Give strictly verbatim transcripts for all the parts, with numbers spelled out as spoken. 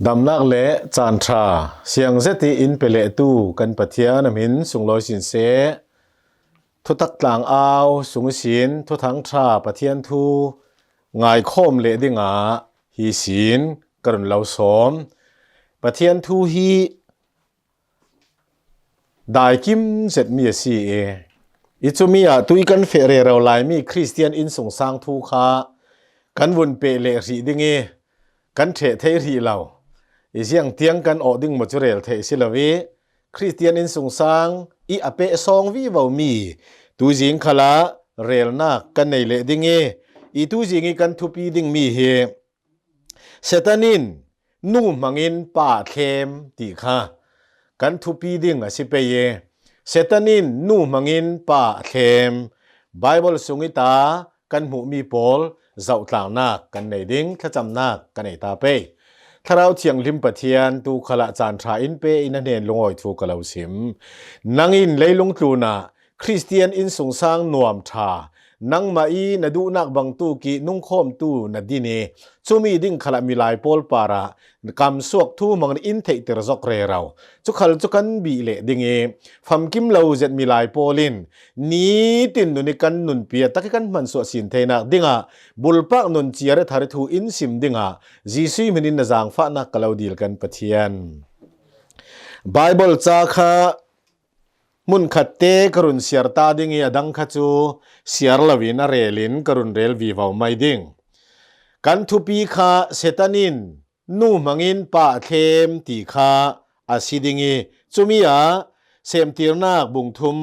Damnak le caan ṭha siang zet i in pe lehtu kan Pathian a hmin sunglawi sin seh. Thutak tlang au sung ihsin Thuthang ṭha Pathian thu ngaikhawm leh dingah hi sin ka run lo sawm. Pathian thu hi daikim zetmi a si i, i cumi ah tui kan feh rero laimi Khristian innsungsang thu kha kan vun peh leh hrih ding i, kan ṭheh thei hrih lo. I ziang tiang kan awh ding maw cu rel theih si lo i, Khristian innsungsang i a peh sawng vivo mi tuizing khalah relnak kan nei leh ding i, i tuizing i kan thupi dingmi hi Satan in nu hmangin pa a thlem ti kha kan thupi ding a si pei i, Satan in nu hmangin pa a thlem Baibal sung i ta kan hmuhmi pawl zohtlangnak kan nei ding, thlacamnak kan nei ta pei. Thlarau Thianghlim Pathian tu khalah caan ṭha in pe in a hnen lungawi thu ka lo sim. Nang in leilung tlunah Khristian innsungsang nuam ṭha, nangmah i na duhnak bangtuk i nungkhawmtu na din i, cumi ding khalah milai pawl parah kamsuak thu hmangin in theihter zok rero. Cu khal cu kan bih leh ding i, famkim lo zet milai pawl in nitin nun i kan nunpi a tak i kan hmansuah sin theinak dingah bulpak nun ciar i thar i thu in sim dingah Jesuh hminin na zaangfahnak ka lo dil kan Pathian. Baibal ca kha hmunkhat te ka run siar ta ding i, a dang kha cu siar loin a rel in ka run rel vivo mai ding. Kan thupi kha Satan in nu hmangin pa a thlem ti kha a si ding i, cumi ah Semtirnak bung thum,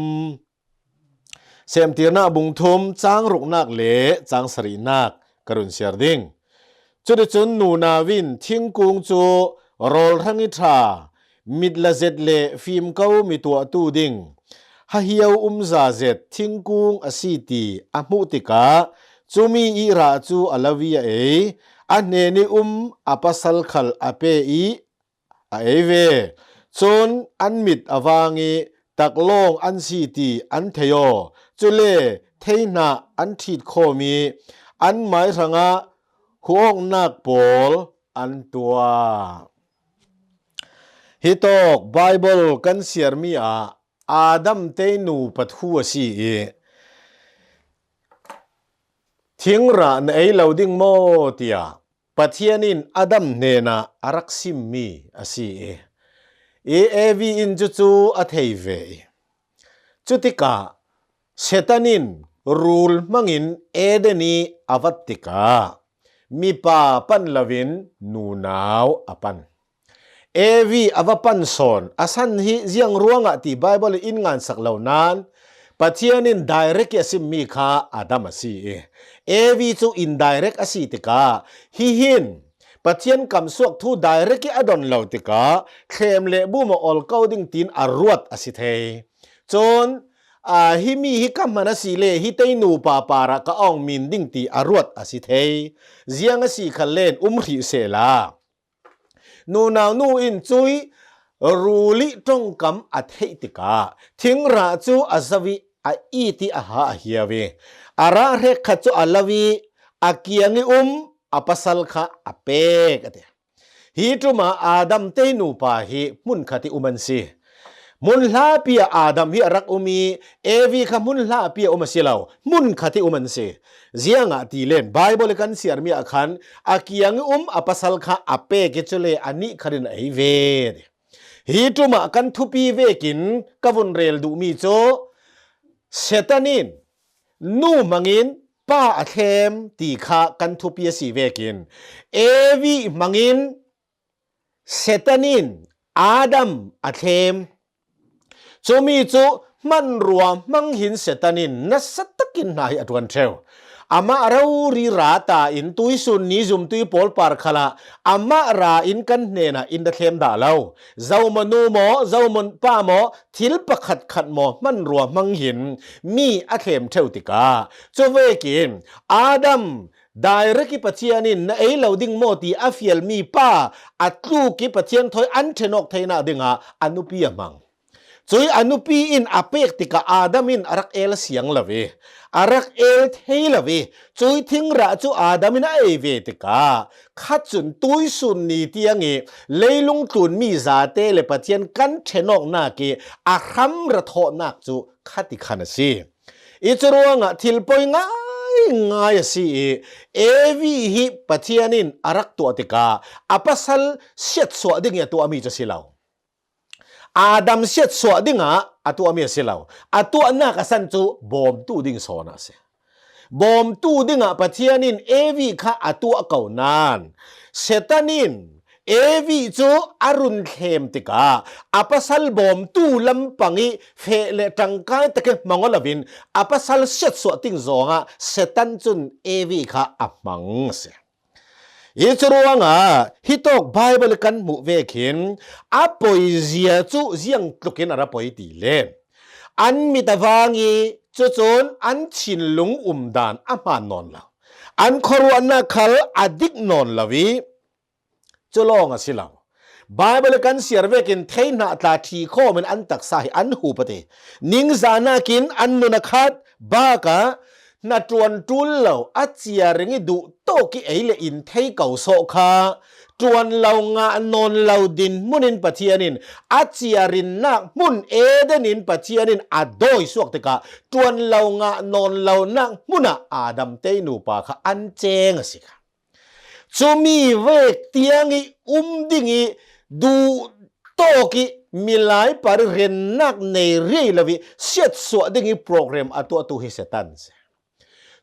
Semtirnak bung thum cang ruknak le cang sarihnak ka run siar ding. Cuticun nunau in thingkung cu rawl hrang i ṭha, mit la zet le fimko mi tuahtu ding, hahio umza zet thingkung a si ti a hmuh tikah cumi i rah cu a lo i a ei, a hnen i um a pasal khal a pe i a ei ve. Cun an mit a vang i taklawng an si ti an thei aw. Cule theihnah an ṭhit khawm i an mai hrangah huawknak pawl an tuah. Hitawk Baibal kan siarmi ah Adam te nupa thu a si i, thingrah na ei lo ding maw tiah Pathian in Adam hnenah a rak simmi a si i, i Evi in cucu a thei ve i, cutikah Satan in rul hmangin Eden i a vat tikah mipa pan loin nunau a pan. Evi a va pan sawn a san hi ziang ruangah ti Baibal in in ngansak lo nain Pathian in direct i a simmi kha Adam a si i, Evi cu indirect a si tikah, hi hin Pathian kamsuak thu direct i a don lo tikah thlem le bum a ol ko ding tiin a ruat a si thei. Cun, aa, himi hi ka hman a si le hi tei nupa parah ka awng min ding ti a ruat a si thei. Ziang a si khal len um hrih sehla, nunau nu in cui rul i ṭongkam a theih tikah thingrah cu a zo i a it i a ha a hiau i, a rah hrekkhat cu a lo i a kiang i um a pasal kha a pek a ti. Hi ṭum ah Adam te nupa hi hmunkhat i um an si. Hmun hlapi ah Adam hi a rak um i Evi kha hmun hlapi ah um a si lo, hmunkhat i um an si. Ziangah ti len Baibal i kan siarmi ah khan a kiang i um a pasal kha a pek i cule a nih khat in a ei ve. Hi ṭum ah kan thupi vekin ka vun rel duhmi cu Satan in nu hmangin pa a thlem ti kha kan thupi a si vekin Evi hmangin Satan in Adam a thlem. Cumi cu hmanrua hmang hin Satan in nasa takin hna hi a ṭuan ṭheu. Amah rori ra ta in tuisun ni zumtui pawl par khalah amah ra in kan hnenah in da thlem dah lo. Zomaw nu maw, zomaw pa maw, thil pakhat khat maw hmanrua hmang hin mi a thlem ṭheu tikah, cuvekin Adam direct i Pathian in na ei lo ding maw ti a fialmi pa a tluk i Pathian thawi an ṭhenawk theinak dingah a nupi a hmang. Cui a nupi in a pek tikah Adam in a rak el siang lo i, a rak el thei lo i, cui thingrah cu Adam in a ei ve tikah, khat cun tuisun ni tiang i leilung tlunmi zate le Pathian kan ṭhenawknak i a hramra thawhnak cu khat i khan a si. I curuangah thilpoi ngaingai a si i, Evi hi Pathian in a rak tuah tikah a pasal siatsuah ding i a tuahmi cu a si lo. Adam siatsuah dingah a tuahmi a si lo. A tuahnak a san cu bawmtu ding sawn ah a si. Bawmtu dingah Pathian in Evi kha a tuah ko nain, Satan in Evi cu a run thlem tikah a pasal bawmtu lampang i feh le ṭangkai tak i hmang aw loin a pasal siatsuah ting zawngah Satan cun Evi kha a hmang a si. Hi cu ruangah hitawk Baibal kan hmuh vekin a poizia cu ziangtlukin a ra poi ti le an mit a vang i cucun an thinlung umdan a hmaan nawn lo, an khuaruahnak khal a dik nawn lo i cu lawng a si lo. Baibal kan siar vekin theihnah tla ṭhi khawmin an taksa hi an hup a ti. Ningzahnakin an nun a khat bakah hnaṭuan ṭul lo a ciaring i duh tawk i ei le in thei ko sawh kha ṭuan lo ngah nawn lo dinhmun in Pathian in a ciarinnak hmun Eden in Pathian in a dawi suak tikah ṭuan lo ngah nawn lonak hmunah Adam tei nupa kha an ceng a si kha. Cumi vek tiang i um ding i duh tawk i milai par i rennak nei riai lo i siatsuah ding i program a tuahtu hi Satan si.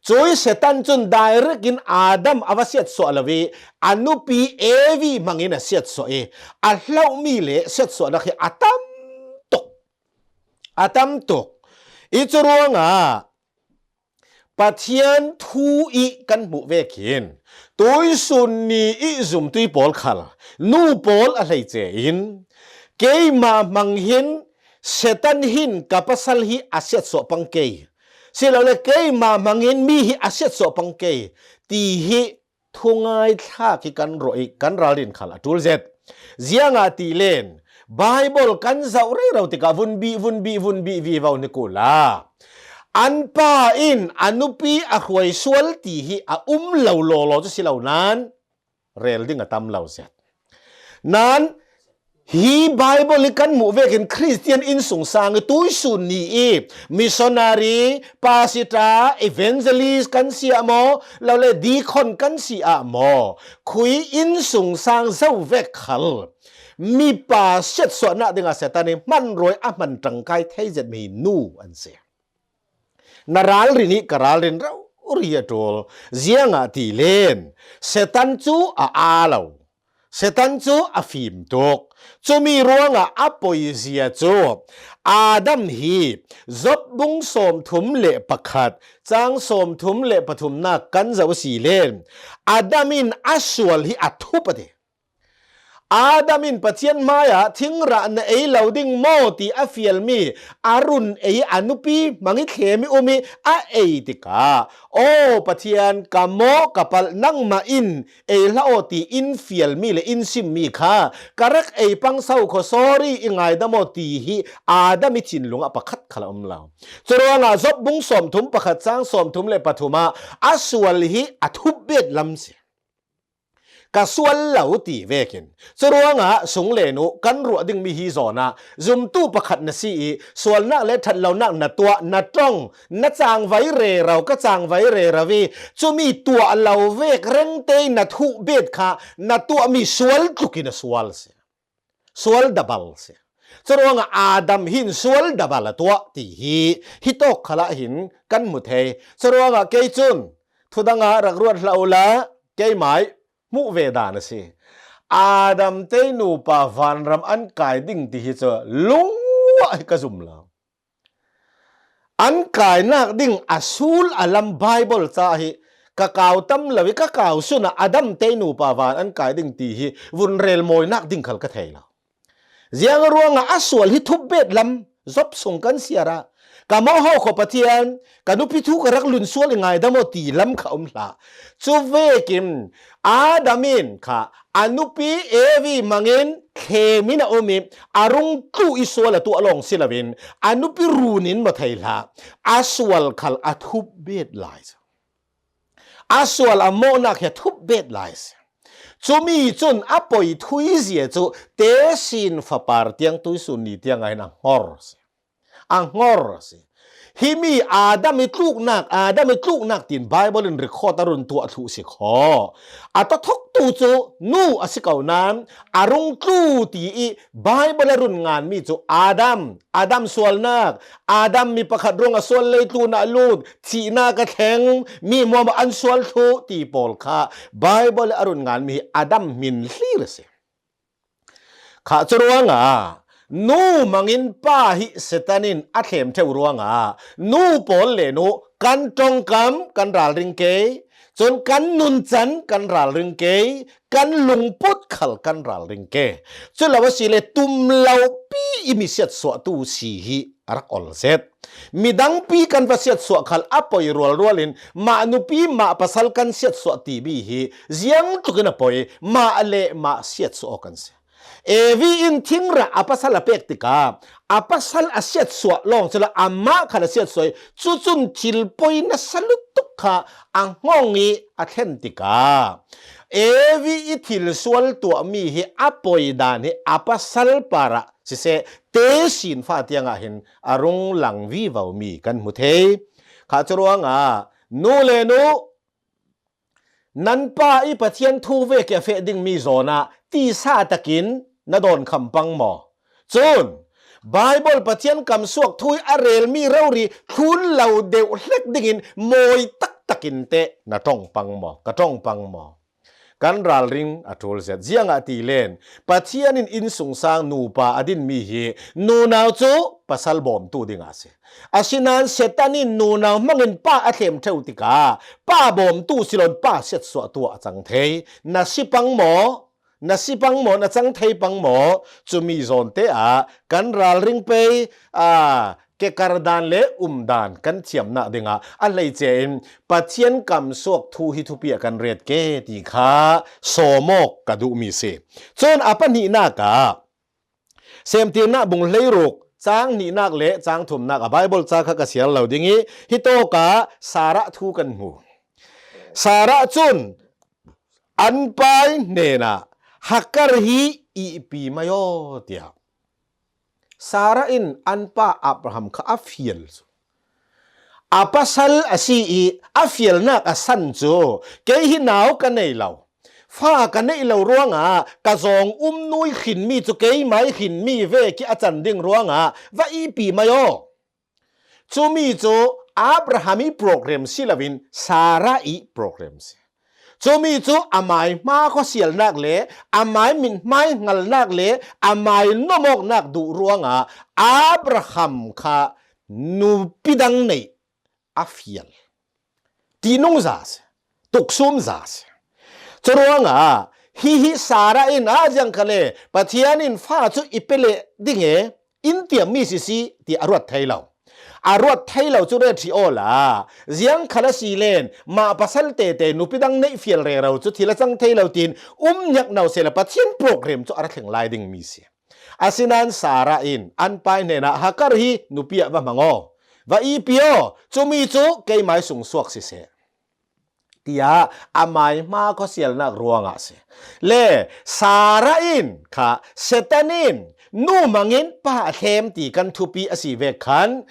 Cui Satan cun direct in Adam a va siatsuah lo i a nupi Evi hmangin a siatsuah i a hlauhmi le siatsuahnak hi a tam tuk. A tam tuk. I cu ruangah Pathian thu i kan hmuh vekin tuisun ni i zumtui pawl khal nu pawl a hleice in keimah hmang hin Satan hin ka pasal hi a siatsuah pang kei, silole keimah hmangin mi hi a siatsuah pang kei ti hi thungai thlak hi kan ruah i kan ralrin khal a ṭul zet. Ziangahtile Baibal kan zoh rero tikah vun bih, vun bih, vun bih vivo hnik uhla an pa in a nupi a hruai sual ti hi a um lo lawlaw cu si lo nain rel ding a tam lo zet. Nain hi Baibal i kan hmuh vekin Khristian innsungsang i tuisun ni i missionary, pastor, evangelist kan si ah maw, lole deacon kan si ah maw, khui innsungsang zo vek khal mipa siatsuahnak dingah Satan i hmanrawi a hman ṭangkai thei zetmi nu an si. Na ralrin i ka ralrin rori a ṭul. Ziangahtile Satan cu a aa lo. Satan cu a fim tuk. Cumi ruangah a poizia cu Adam hi Job bung sawmthum le pakhat, cang sawmthum le pathumnak kan zoh a si le Adam in a sual hi a thup a ti. Adam in Pathian hmaiah thingrah na ei lo ding maw ti a fialmi a run ei a nupi hmang i thlem i um i a ei tikah, aw Pathian, ka maw ka palh, nangmah in ei hlah aw ti in fialmi le in simmi kha ka rak ei pang so kho, sorry, i ngaidam aw ti hi Adam i thinlung ah pakhat khal a um lo. Curuangah Job bung sawmthum pakhat cang sawmthum le pathum ah a sual hi a thup bet lam si. Ka sual lo ti vekin. Curuangah sung le nu kan ruah dingmi hi zawnah zumtu pakhat na si i sualnak le ṭhatlonak na tuah, na ṭong, na cangvai rero, ka cangvai rero i cumi tuah lo vek rengte na thuh bet kha na tuahmi sual tlukin a sual si. Sual dabal si. Curuangah Adam hin sual dabal a tuah ti hi hitawk khalah hin kan hmu thei. Curuangah kei cun thudangah rak ruat hlah uhla keimai hmuh ve dan a si. Adam tei nupa vanram an kai ding ti hi cu lungah hi ka zum lo. An kainak ding a sul a lam Baibal ca hi ka kau tam lo i ka kau sunah Adam tei nupa van an kai ding ti hi vun rel mawinak ding khal ka thei lo. Ziang ruangah a sual hi thup bet lam Job sung kan siar ah Ka mawhawh khawh Pathian, ka nupi thu ka rak lunsual i ngaidam aw ti lam kha um hlah. Cu vekin Adam in kha a nupi Evi mangin thlem in a um i a rung tlu i sual a tuah lawng si loin a nupi run in maw thei hlah. A sual khal a thup bet lai. A sual a mawhnak hi a thup bet lai si. Cumi cun a poi thui zia cu tesin fapar tiang tuisun ni tiang ah hin a hngor si. A hngor si. Himi Adam i tluknak, Adam i tluknak tin Bible in record a run tuah thluh si khaw. A tawthoktu cu nu a si ko nan, a rung tlu ti i Bible a run nganmi cu Adam, Adam sualnak, Adam mi pakhat ruang a sual leitlun ah lut, thihnak a thleng, mi hmuahhmuah an sual thluh ti pawl kha Bible a run nganmi hi Adam hmin hlir a si. Kha cu ruangah nu mangin pa hi Satan in a thlem ṭheu ruangah nu pawl le nu kan ṭongkam kan ralring ke, cun kan nuncan kan ralring ke, kan lungput khal kan ralring ke. Cu lo asile tum lo pi i mi siatsuahtu si hi a rak ol zet. Midangpi kan va siatsuah khal a poi rualrual in mah nupi mah pasal kan siatsuah timi hi ziang tlukin a poi, mah le mah siatsuah aw kan si. Evi in thingrah a pasal a pek tikah a pasal a siatsuah lawng cu lo, amah khan a siatsuah i cucun thil poi nasa lutuk kha a hngawng i a thlen tikah Evi i thil sual tuahmi hi a poi dan hi a pasal parah siseh, tesin fa tiangah hin a rung lang vivomi kan hmu thei. Kha cu ruangah nu le nu, nan pa i Pathian thu vek i a feh dingmi zawn ah tisa takin na dawnkham pang maw? Cun Bible Pathian kamsuak thu i a relmi rori thlun lo deuh hlek dingin mawi taktakin teh na ṭong pang maw? Ka ṭong pang maw? Kan ralring a ṭul zet. Ziangahtile Pathian in innsungsang nupa a dinmi hi nunau cu pasal bawmtu dingah a si. Asinain Satan in nunau hmangin pa a thlem ṭheu tikah pa bawmtu si loin pa siatsuahtu ah a cang thei. Na si pang maw? Na si pang maw? Na cang thei pang maw? Cumi zawnte ah kan ralring pei, aa, kekar dan le um dan kan thiamnak dingah a hleice in Pathian kamsuak thu hi thupi ah kan ret ke ti kha sawm awk ka duhmi si. Cun a pahnihnak ah Semtirnak bung hleiruk cang hnihnak le cang thumnak a Bible ca kha ka siar lo ding i hitawk ah Sarah thu kan hmu. Sarah cun an pai hnenah Hagar hi ihpi mai aw tiah Sarah in an pa Abraham kha a fial cu. A pasal a si i a fialnak a san cu kei hi nau ka nei lo, fa ka neih lo ruangah ka zawng um nui hrinmi cu keimai hrinmi vek i a can ding ruangah va ihpi mai aw. Cumi cu Abraham i program si loin Sarah i program si. Cumi cu amai hma khuasialnak le amai mithmai hngalnak le amai nomawknak duh ruangah Abraham kha nupi dang neih a fial. Tinungza si, tuksumza si. Curuangah hihi Sarah in a ziang kha le Pathian in fa cu i pe leh ding e, in tiammi sisi ti a ruat thei lo. A ruat thei lo cu ret hrih awla ziang khal a si len mah pasal tete nupi dang neih fial rero cu thil a cang thei lo tiin um nyak no sehla Pathian program cu a ra thleng lai dingmi si. Asinain Sarah in an pai hnenah Hagar hi nupi ah va hmang aw, va ihpi aw, cumi cu keimai sungsuak siseh. Tiah amai hma khuasialnak ruangah si. Le Sarah in kha Satan in nu mangin pa a thlem ti kan thupi a si vek khan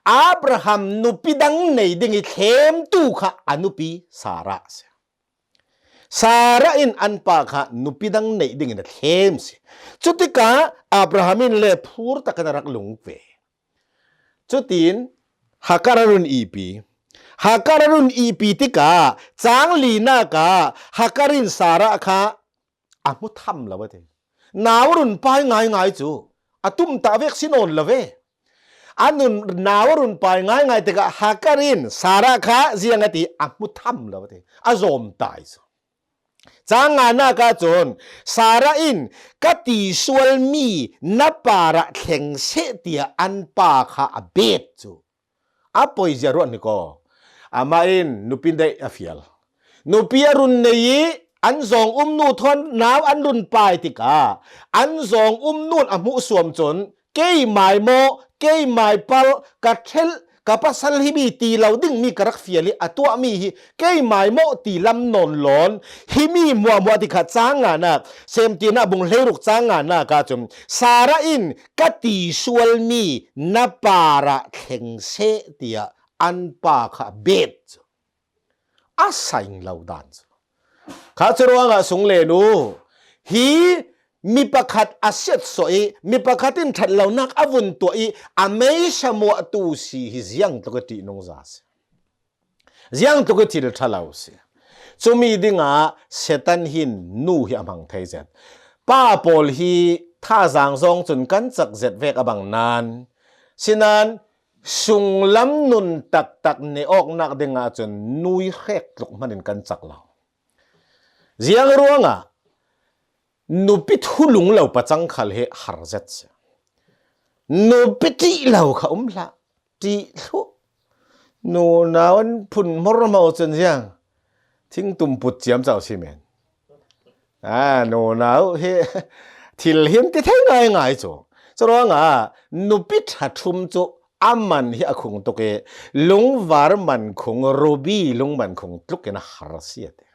Abraham nupi dang nei ding i thlemtu kha a nupi Sarah si. Sarah in an pa kha nupi dang neih dingin a thlem si. Cutikah Abraham in le phur takin a rak lung ve. Cutin Hagar a run ihpi. Hagar a run ihpi tikah cang linak ah Hagar in Sarah kha a hmu tham lo a ti. Nau a run pai ngaingai cu a tumtah vek si nawn lo ve. A nun nau a run pai ngaingai tikah Hagar in Sarah kha ziang a ti a hmu tham lo a ti. A zawm tai cu. Cang nganak ahcun Sarah in ka tisualmi na parah thleng seh tiah an pa kha a bet cu. A poizia ruat ni ko. Amah in nupi neih a fial. Nupi a run nei i an zawng umnu thawn nau an run pai tikah an zawng umnu in a hmuh suam cun, "Kei mai maw, kei mai pal, ka ṭhelh, ka pasal hi mi ti lo ding mi ka rak fial i a tuahmi hi kei mai maw," ti lam nawn lawn, hi mi hmuahhmuah tikah cang nganak, Semtirnak bung hleiruk cang nganak ahcun, Sarah in, "Ka ti sualmi na parah thleng seh," tiah an pa kha bet cu a saing lo dan cu. Kha cu ruangah sunglen u, hi mi pakhat a siatsuah i mi pakhat in ṭhat lonak a vun tuah i a meisa muahtu si hi ziang tluk i ṭihnungza si. Ziang tluk i thil ṭha lo si. Cumi dingah Satan hin nu hi a hmang thei zet. Pa pawl hi thazaang zawng cun kan cak zet vek a bang nan, sinan sunglam nun taktak ne awknak dingah cun nui hrek tluk hmanin kan cak lo. Ziang ruangah nupi thulung lo pacang khal hi har zet si. Nupi ṭih lo kha um hlah, ṭih thluh. Nunau an phun hmorhmo cun ziang thingtum put ciamco si men. A, nunau hi thil hin ti thei ngaingai cu. Curuangah nupi ṭha ṭhum cu a man hi a khung tuk i lungvar man khung, rubi lungman khung tluk in a har si a ti.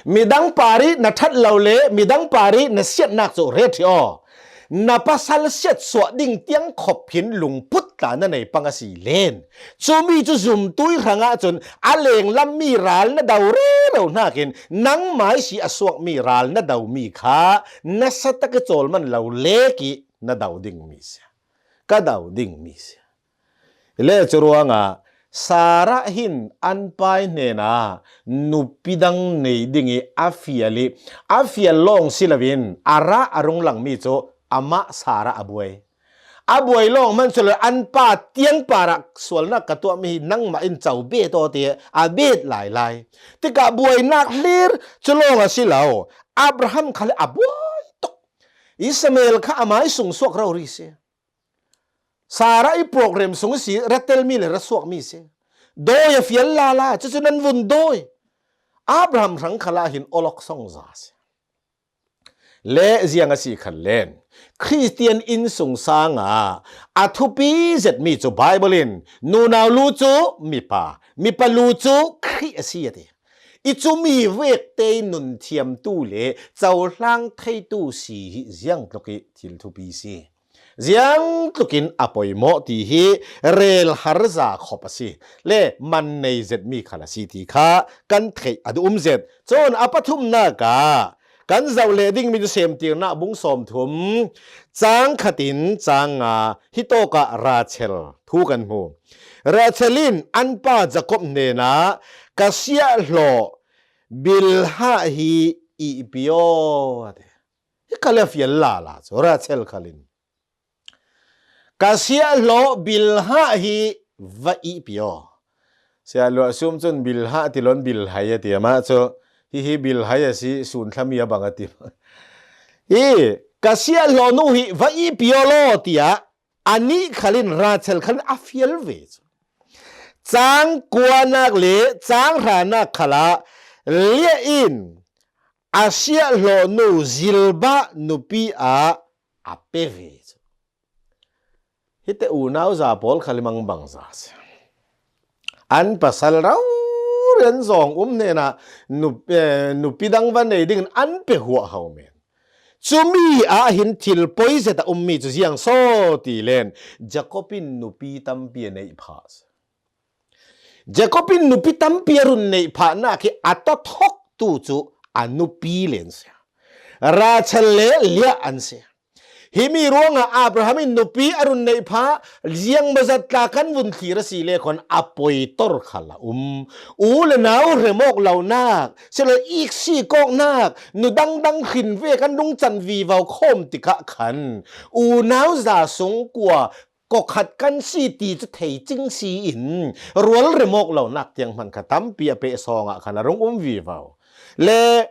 Midang parih na ṭhat lo le midang parih na siatnak cu ret hi aw. Na pasal siatsuah ding tiang khop hin lungput tla na nei pang a si len. Cumi cu zumtui hrangah cun a lenglam mi ral na do rero hnakin nangmai si a suakmi ral na domi kha nasa tak i cawlman lo lek i na do dingmi si. Ka do dingmi si. Le curuangah Sarah hin an pai hnenah nupi dang nei ding i a fial i a fial lawng si loin a rah a rung langmi cu amah Sarah a buai. A buai lawng hman cu le an pa tiang parah sualnak ka tuahmi hi nangmah in co bet aw ti a bet lailai. Tikah buainak hlir cu lawng a si lo. Abraham kha le a buai tuk. Ismael kha amai sung suak rori si. Sarah i program sung si, ra telmi le ra suakmi si. Dawi a fial lala, cucu nan vun dawi. Abraham hrang khalah hin awlok song za si. Le ziang a si khan len, Khristian innsung sangah a thupi zetmi cu Baibal in nunau lu cu mipa, mipa lu cu Khrih a si a ti. I cumi vekte nun thiamtu le cohlang theitu si hi ziang tluk i thil thupi si. Ziang tlukin a poimawh ti hi rel har za khop a si le man nei zetmi khal a si ti kha kan theih a duh um zet. Cun a pathumnak ah kan zoh leh dingmi cu Semtirnak bung sawmthum cang khat in cang nga hi tawkah Rachel thu kan hmu. Rachel in an pa Jacob hnenah, "Ka siahhlawh Bilhah hi ihpi aw," a ti. Hi khal a fial lala cu Rachel khal in, "Ka siahhlawh Bilhah hi va ihpi aw." Siahhlawh sum cun Bilhah ti loin Bilhai a ti, amah cu hihi Bilhai a si, sunthlami a bang a ti. Hi ka siahhlawh nu hi va ihpi aw law tiah anih khal in Rachel khal in a fial ve cu. Cang kuanak le cang hranak khalah Leah in a siahhlawh nu Zilpah nupi ah a pe ve cu. Hite unau za pawl khal i mangbang za si. An pasal rori an zawng um hnenah nup-, eh, nupi dang va nei dingin an pe huahho men. Cumi ah hin thil poi zet a ummi cu ziang saw ti len Jacob in nupi tampi a neih phah si. Jacob in nupi tampi a run neih phahnak hi a tawthawktu cu a nupi len si. Rachel le Leah an si. Himi ruangah Abraham in nupi a run neih phah, ziangmawzat tla kan vun thlir a si le khawn a poitor khal a um. U le nau hremawk lonak, silo iksi kawknak, nu dangdang hrin ve kan rung can vivo khawm tikah khan unau za sung kua kawkhat kan si ti cu thei cing si in rual remawk lonak tiang hman kha tampi a peh sawngah khan a rung um vivo. Le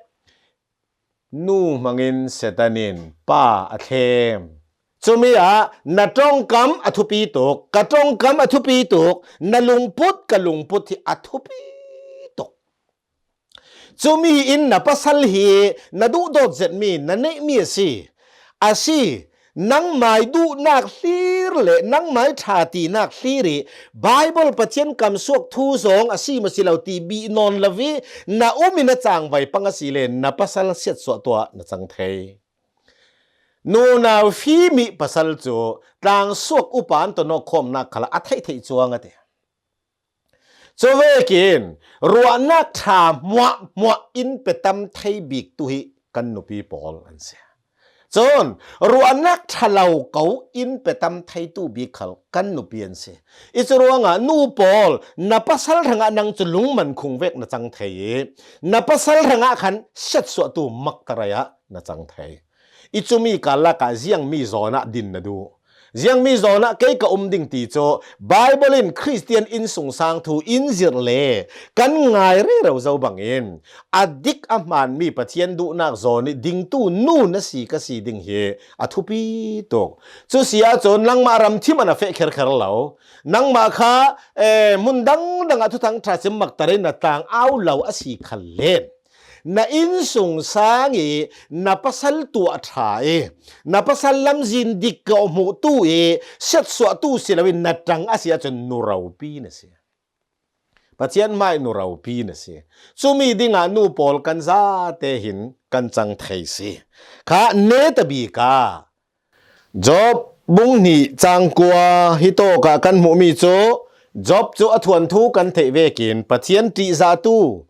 nu hmangin Satan in pa a thlem. Cumi ah na ṭongkam a thupi tuk, ka ṭongkam a thupi tuk, na lungput ka lungput hi a thupi tuk. Cumi in na pasal hi na duhdawt zetmi, na neihmi a si. A si, nangmai duhnak hlir le nangmai ṭha tinak hlir ih Baibal Pathian kamsuak thu zawng a si maw si lo ti bih nawn lo ih na um in a cangvai pang a si le na pasal siatsuah tuah na cang thei. Nunau fim ih pasal cu tlangsuak upa an tawh nawkkhawmnak khalah a theihtheih cuang a ti. Cuvekin ruahnak ṭha hmuahhmuah in petam thei bik tu hi kan nupi pawl an si. Cun ruahnak ṭha lo ko in petam theitu bik khal kan nupi an si. I cu ruangah nu pawl, na pasal hrangah nang cu lungman khung vek na cang thei ih na pasal hrangah khan siatsuahtu maktarai ah na cang thei. I cumi karlak ah ziangmi zawn ah din na duh? Ziangmi zawn ah kei ka um ding ti cu Baibal in Khristian innsungsang thu in zirh le kan ngai rero zo bangin a dik a hmaanmi Pathian duhnak zawn ih dingtu nu na si ka si ding hi a thupi tuk. Cu si ahcun nangmah ram thim an a feh kherkher lo. Nangmah kha, eh, hmun dangdang ah thuthang ṭha sim maktarai na tlang au lo a si khal len, na innsungsang ih na pasal tuah ṭha ih na pasal lamzin dik ko hmuhtu ih siatsuahtu si loin na ṭang a si ahcun nu ropi na si. Pathian hmai nu ropi na si. Cumi dingah nu pawl kan zate hin kan cang thei si. Kha neta bik ah Job bung hnih cang kua hi tawk ah kan hmuhmi cu Job cu a thuanthu kan theih vekin Pathian ṭihzahtu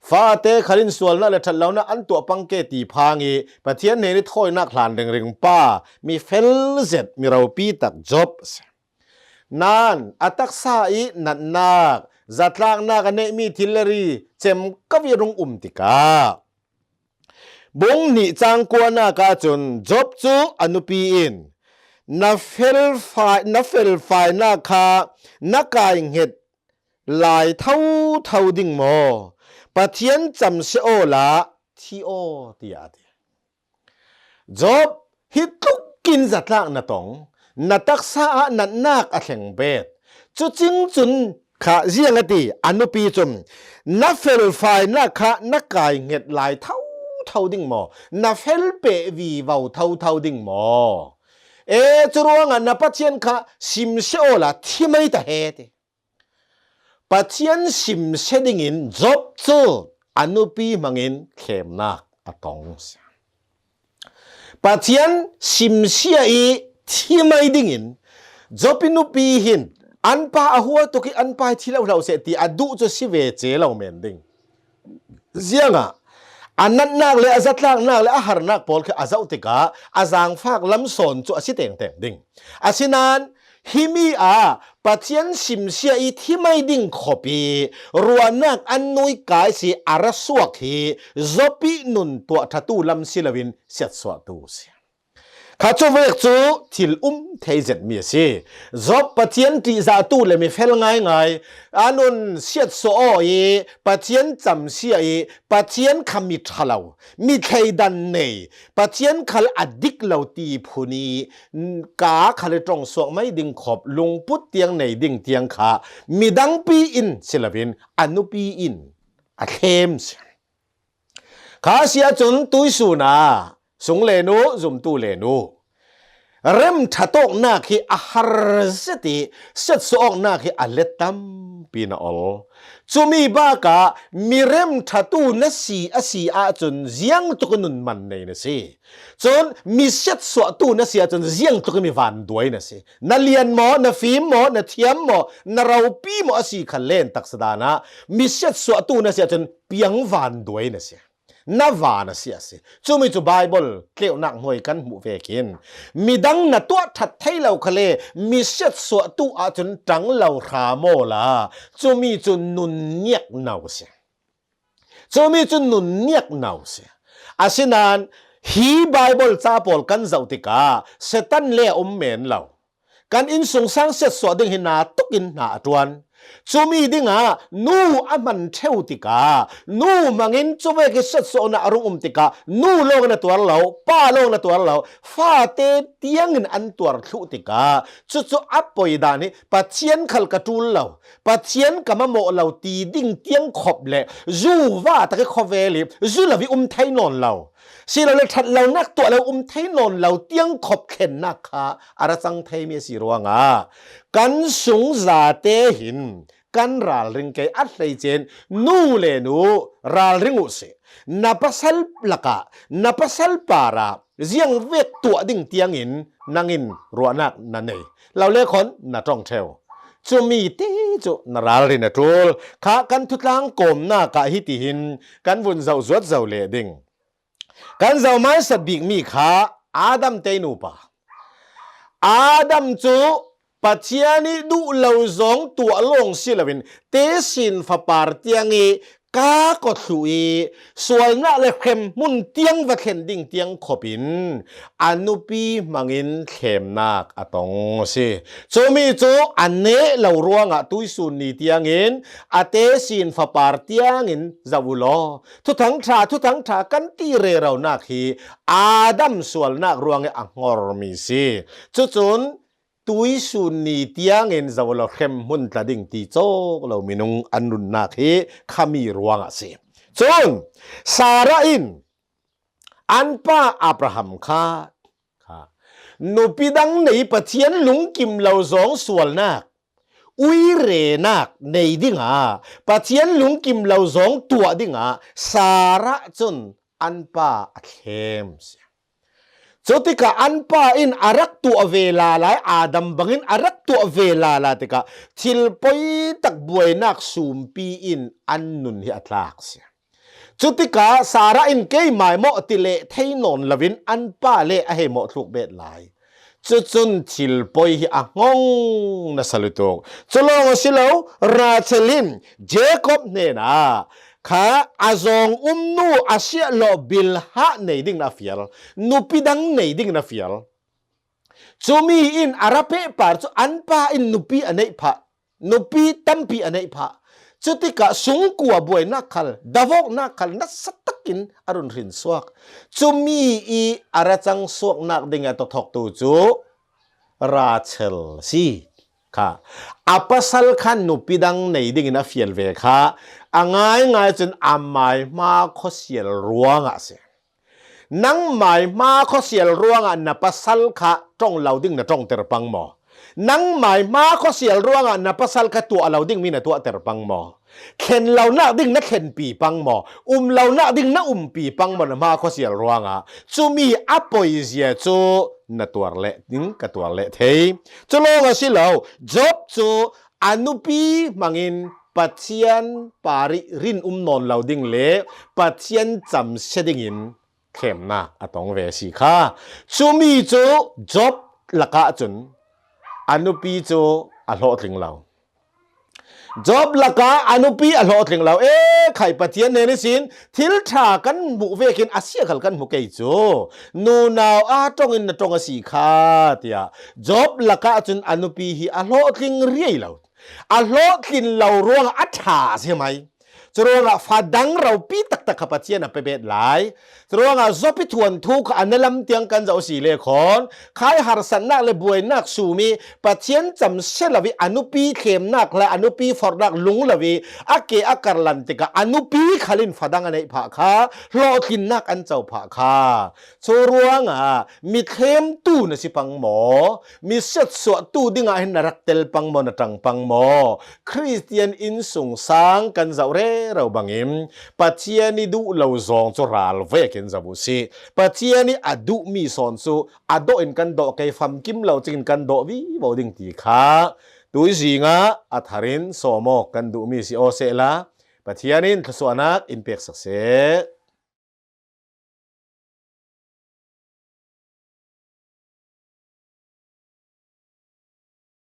fate khal in sualnak le ṭhat lonak an tuah pangke ti phang ih Pathian hnen ih thawinak hlan ringring pa mi fel zet mi ropi tak Job a si. Nain a taksa ih natnak, zatlaknak a neihmi thil le ri cem ko ih rung um tikah bung hnih cang kuanak ahcun Job cu a nupi in na felfai, na felfainak kha na kaihnget lai thotho ding maw? Pathian camsia awla thi aw, tiah a ti. Job, hi tlukin zatlak na tong, na taksa ah natnak a thleng bet. Cucing cun kha ziang a ti, a nupi cun na felfainak kha na kaihnget lai thotho ding maw? Na felpeh vivo thotho ding maw? E, cu ruangah na Pathian kha simsia awla thi mai ta he ti. Pathian simsia dingin Job cu a nupi hmangin thlemnak a tong. Pathian simsia ih thi mai dingin Job ih nupi hin an pa a hua tuk ih an pa ih thi lo hlah seh ti a duh cu si ve ce lo men ding. Ziangah a natnak le a zatlaknak le a harnak pawl khi a zoh tikah a zaangfak lam sawn cu a si tengteng ding. Asinain himi ah Pathian simsia ih thi mai ding khop ih ruahnak an nuika ihsi a ra suak hi Job ih nun tuah ṭhatu lam si loin siatsuahtu si. Kha cuvek cu thil um thei zetmi a si. Job Pathian ṭihzahtu le mi fel ngaingai, a nun siatsuah aw ih Pathian camsia ih Pathian kha mi ṭha lo, mi thleidan nei, Pathian khal a dik lo ti phun ih ka khal ih ṭongsuak mai ding khop lungput tiang nei ding tiang kha midangpi in si loin a nupi in a thlem si. Kha a si ahcun tuisun ah sung le nu, zumtu le nu, remṭhat awknak hi a har zet ih siatsuah awknak hi a let tampi na ol. Cumi bakah mi remṭhatu na si a si ahcun ziangtluk ih nun man nei na si. Cun mi siatsuahtu na si ahcun ziangtluk ih mi vanduai na si. Na lian maw, na fim maw, na thiam maw, na ropi maw a si khan len taksa dan ah mi siatsuahtu na si ahcun piang vanduai na si. Na van a si a si. Cumi cu Baibal tleuhnak hnuai kan hmuh vekin midang na tuah ṭhat thei lo khal le mi siatsuahtu ahcun ṭang lo hram awla cumi cu nunniak no a si. Cumi cu nunniak no a si. Asinain hi Baibal ca pawl kan zoh tikah Satan le a um men lo. Kan innsungsang siatsuah ding hi na tukin hna a ṭuan. Cumi dingah nu a hman ṭheu tikah, nu hmangin cuvek i siatsuahna a rung um tikah, nu lawng na tuar lo, pa lawng na tuar lo, fate tiangin an tuar thluh tikah, cucu a poi dan hi Pathian khal ka ṭul lo, Pathian ka mamawh lo ti ding tiang khop le zu va tak i khawvel i zu lo i um thei nawn lo. Si lo le ṭhat lonak tuah lo um thei nawn lo tiang khop thlennak kha a ra cang theimi a si ruangah kan sung zate hin kan ralring kei a hleice in nu le nu ralring uh sih. Na pasal lakah, na pasal parah ziang vek tuah ding tiangin nangin ruahnak na nei lo le khawn na ṭong ṭheu. Cumi te cu na ralrin a ṭul kha kan thutlang kawmnak ah hitihin kan vun zoh zuat zo leh ding. Kan zoh hmaisat bikmi kha Adam te nupa. Adam cu Pathian i duh lo zawng tuah lawng si loin tesin fapar tiang i kaa kawthluh i sualnak le hremhmun tiang va thlen ding tiang khopin a nupi hmangin thlemnak a tong a si. Cumi cu a neh lo ruangah tuisun ni tiangin a tesin fapar tiangin zoh uh law, thuthang ṭha, thuthang ṭha kan ti reronak hi Adam sualnak ruangah a hngormi si. Cucun tuisun ni tiangin zoh law hremhmun tla ding ti cawk lo minung an nunnak hi khami ruangah si. Cun Sarah in an pa Abraham kha, kha nupi dang nei Pathian lungkim lo zawng sualnak, uirenak nei dingah Pathian lungkim lo zawng tuah dingah Sarah cun an pa a thlem si. Cutikah an pa in a rak tuah ve lala i Adam bangin a rak tuah ve lala tikah thil poi tak buainak sumpi in an nun hi a tlak si. Cutikah Sarah in keimah maw ti leh thei nawn loin an pa le a hei mawh thluk bet lai. Cucun thil poi hi a hngawng nasa lutuk. Cu lawng a si lo, Rachel in Jacob hnenah kha a zawng umnu a siah lawh Bilhah nei ding na fial, nupi dang nei ding na fial. Cumi in a ra pehpar cu an pa in nupi a neih phah, nupi tampi a neih phah. Cutikah sungkua buainak khal, davawknak khal nasa takin a run hrin suak. Cumi i a ra cang suaknak ding a tawthawktu cu Rachel si kha. A pasal khan nupi dang nei dingin a fial ve kha. A ngaingai cun a maihma khuasial ruangah a si. Nang maihma khuasial ruangah na pasal kha ṭong lo ding na ṭongter pang maw? Nang maihma khuasial ruangah na pasal kha tuah lo dingmi na tuahter pang maw? Thlen lonak ding na thlenpi pang maw? Um lonak ding na umpi pang maw? Na hma khuasial ruangah cumi a poizia cu na tuar leh ding ka tuar leh thei. Cu lawng a si lo, Job cu a nupi hmangin Pathian parih rin um nawn lo ding le Pathian camsia dingin thlemnak a tong ve si kha. Cumi cu Job lakah cun a nupi cu a hlawhtling lo. Job lakah a nupi a hlawhtling lo. E khai, Pathian hnen ihsin thil ṭha kan hmuh vekin a siakhal kan hmu kei cu. Nunau a ṭongin na ṭong a si kha, tiah Job lakah cun a nupi hi a hlawhtling riai lo. A hlawhtlin lo ruangah a ṭha a si mai. Curuangah fadang ropi taktak kha Pathian a pe bet lai. Curuangah Job i thuanthu kha a na lam tiang kan zoh si le khawn, khai harsatnak le buainak sum i Pathian camsia lo i a nupi thlemnak le a nupi forhnak lung lo i a ke a karlan tikah a nupi khal in fadang a neih phah kha, hlawhtlinnak an co phah kha. Curuangah mi thlemtu na si pang maw? Mi siatsuahtu dingah hin na rak tel pang maw, na ṭang pang maw? Khristian innsungsang kan zoh rero bangin Pathian i duh lo zawng cu ral vekin zoh uh sih. Pathian i a duhmi sawn cu a dawh in kan dawh kei, famkim lo cingin kan dawh vivo ding ti kha tuizing ah a tharin sawm awk kan duhmi si aw sehla, Pathian in thluasuahnak in pek sak seh.